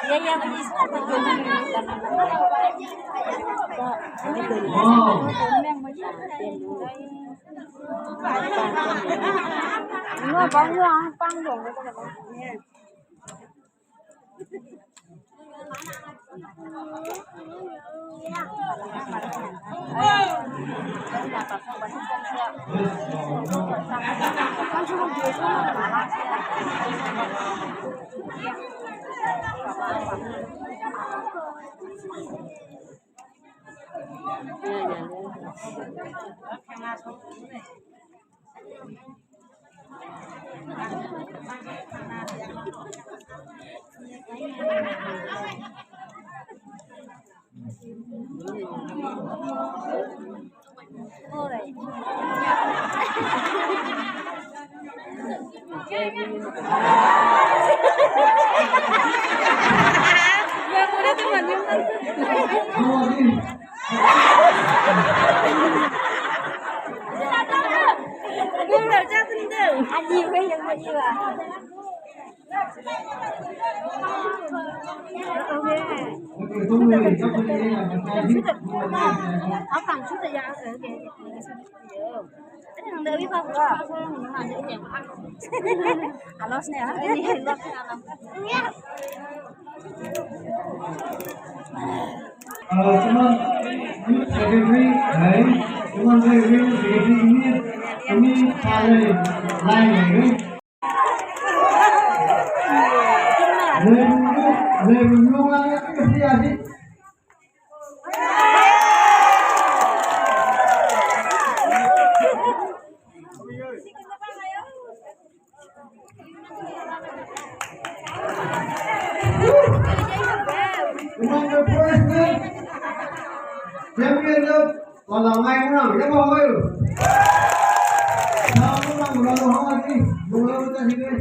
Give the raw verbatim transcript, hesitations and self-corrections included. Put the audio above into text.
Ya, ya, please. Alos nih ya. Ini alos. Kalau cuma ini secretary, hai, cuma saya ini secretary ini, ini paling lain ini. Lebih, lebih nunggu lagi ke sini aja. Commander Forrester, Champion Love, và là Mai Ngọc, rất mong ơi. Sao không làm một lần không anh đi? Một lần ta thì đi.